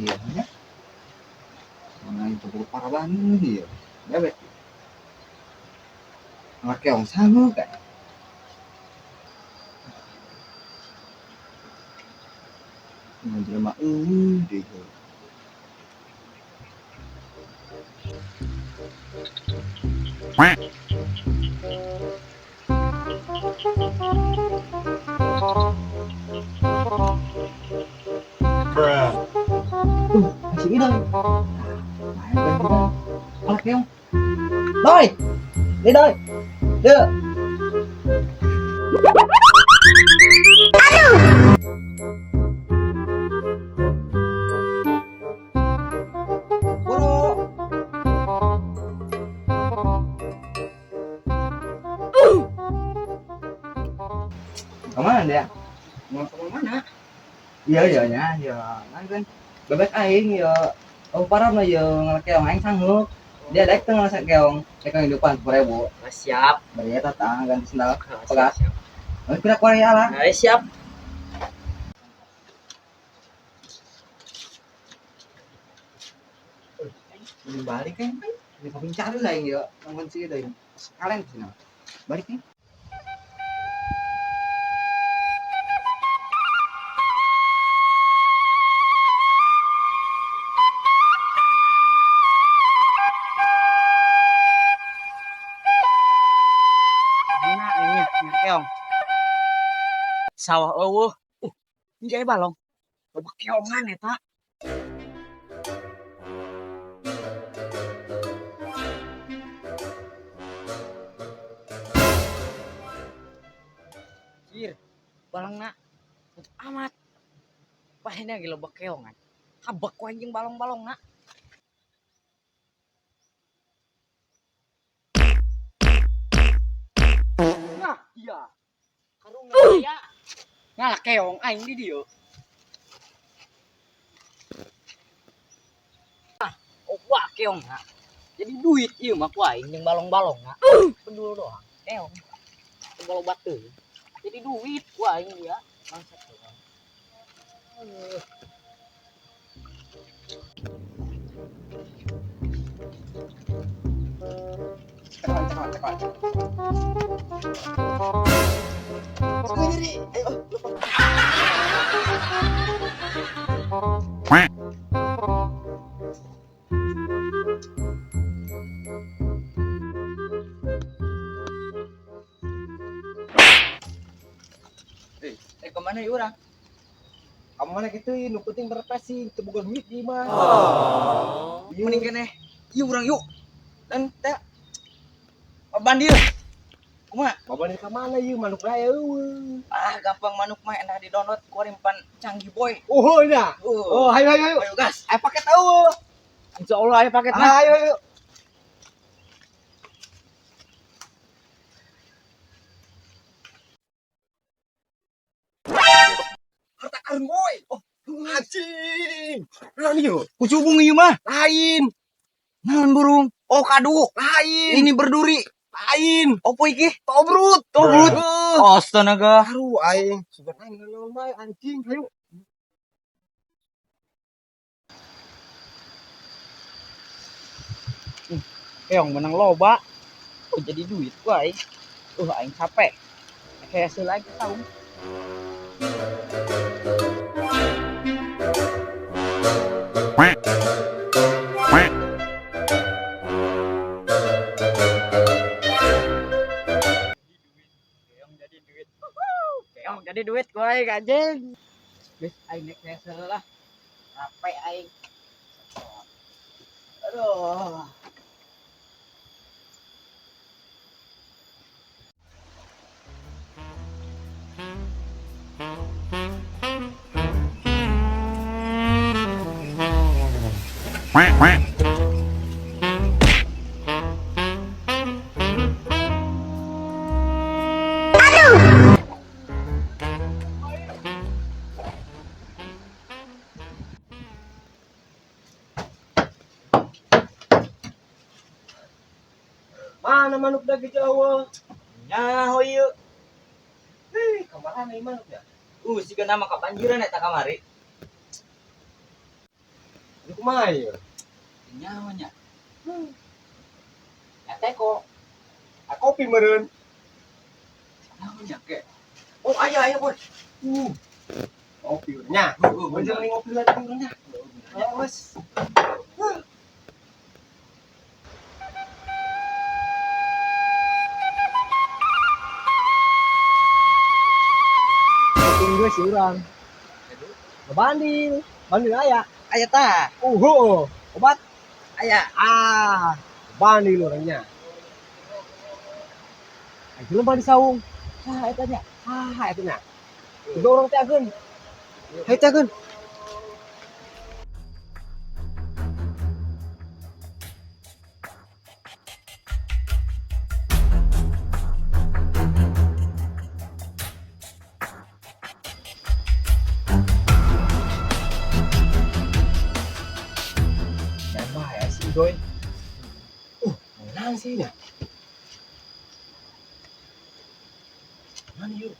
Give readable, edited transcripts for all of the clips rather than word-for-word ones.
Iya nya. Mana itu buru paraban ieu. Bebek. Ngakeong sangu kan. Mun jelema eueuh deui. Bruh. Masih Idoy. Main kan kita. Keong. Doi. Doi. Deu. Buru. Kemana dia? Mau ke mana? Iya iya nya, iya. Kan kan bebek aing ya. Oh parah mah ya ngalakeong aing sanggup. Dia daek teu ngalakeong keong, rek kehidupan 10.000. Nah, siap. Bari eta tah ganti sendal. Nah, Pegas. siap, siap. Oh, kira Korea lah. Nah, siap. Belum balik kan? Ini kami cari lah yang ya, nonton sih itu. Sekalian sih nah. Balik nih. Mana ini keong. Sawah eueuh. Ini aya balong. Loba keongan eta. Jir, balongna tutup amat. Wah, ini lagi loba keongan. Kabek ku anjing balong-balongna. Nah, iya. Karung aya. Ngalah keong aing di dieu. Ah, oh, wah keong na. Jadi duit ieu mah ku aing jeung balong-balong na. Pendul doang, keong. Balong batu. Jadi duit ku aing ya. Bangsat keong. Cepat, cepat, cepat. Nyeri. Ayo, lupa. Kemana ya urang? Kamu mana gitu, nu penting berprestasi, teu boga duit di mah. Iya. Mending keneh. Ieu urang yuk. Dan teh bandir. Kumaha? Bawa ka mana ieu manuk raya eueuh. Ah, gampang manuk mah endah di-download ku rimpan canggih boy. Oh, nya. Oh, hayo hayo hayo. Ayo gas. Ayo paket eueuh. Insyaallah aya paket mah. Ayo ayo. Harta karun boy. Oh, anjing. Naon ieu? Kucubung ieu mah. Lain, Naon burung? Oh, kadu. lain, Ini berduri. lain. Opo iki? Tobrut, Tobrut. Astaga. Aduh aing, sugan aing naon bae anjing. Hayu. Keong menang loba. Oh, jadi duit ku aing. Aing capek. Kayak hasil lagi tahu. Keong jadi duit. Keong jadi duit ku aing anjing. Geus aing nek hasil lah. Capek aing. Aduh. Mana manuk dagi Jawa? Nyaho ieu. Hei, kemana ieu manuknya? Siga nama kabanjiran eta kamari. Ini kumaha ieu? Nyawa nya. Ya teko. Ah, kopi meureun. Naon nya ke? Oh, aya aya, Boy. Kopi nya. Heeh, Bener bener. nih ngopi lagi urangnya. Awas. Tunggu si urang. Bandil, bandil aya. Aya tah. Obat Aya. ah, bandil orangnya. Ayo lempar di saung. Ah, eta nya. Ah, eta nya. Tiga orang teh ageun. Hayu teh ageun. Ya bahaya sih, Doi. Menang sih nya. Mana yuk?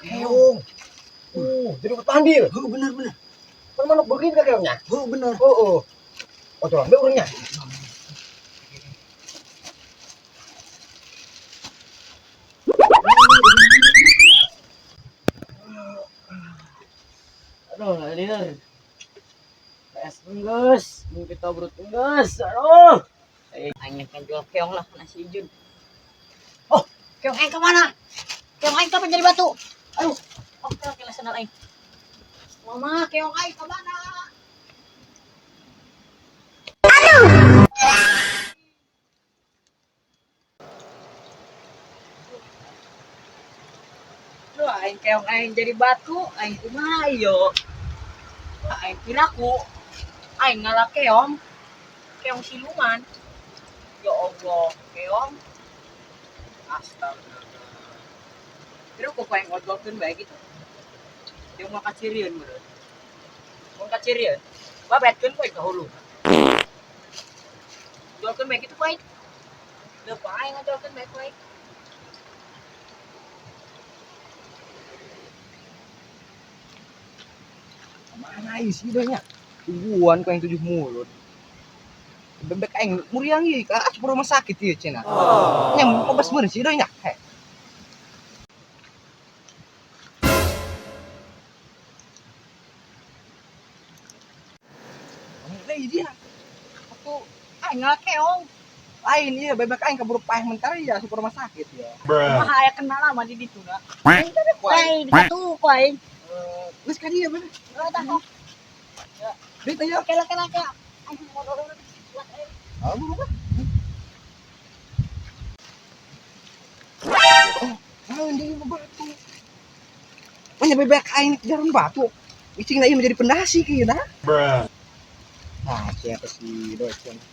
Keong. Jadi obat bandil. Heeh, bener bener. Kan manuk begini ka keongnya? Heeh, bener. Oh, oh. Oh, tolong be urangnya. Aduh, lieur. PS enggeus, mimpi tobrut enggeus. Aduh. Aing kan jual keong lah kana si Ijun. Oh, keong aing ka mana? Keong aing kapan jadi batu? Aduh. Oke, oke lah sandal aing. Mama, keong aing ka mana? Aduh, aing keong aing jadi batu, aing kumaha ieu? Aing piraku, aing ngalah keong, keong siluman. Ya Allah, keong. Astaga. Terus kok aing odolkeun bae gitu. Dia mau kacirieun meureun. Mau kacirieun. Babetkeun ku aing ka hulu. Odolkeun bae gitu ku aing. Leuh aing odolkeun bae ku aing. Mana ieu si Doi nya? Tungguan ku aing tujuh mulut. Bebek aing muriang ieu ka asup rumah sakit ieu cenah. Nya mobas meureun si Doi nya. Heh. Deui dia. Atuh aing ngalah keong. Lain ieu bebek aing kaburu paeh mentar ieu asup rumah sakit ya. Kumaha aya kenal mah di ditu na. Ku aing. Lain dikatu ku aing. Geus ka dieu bebek. Heeh tah kok. Duit aya. Kela kela kela. Aing modal buat aing. Ah, buru kan. Oh, naon deui mah batu. Manya bebek aing jalan batu. Icing ieu menjadi pendasi kieu dah. Nah, siapa si Doi cenah.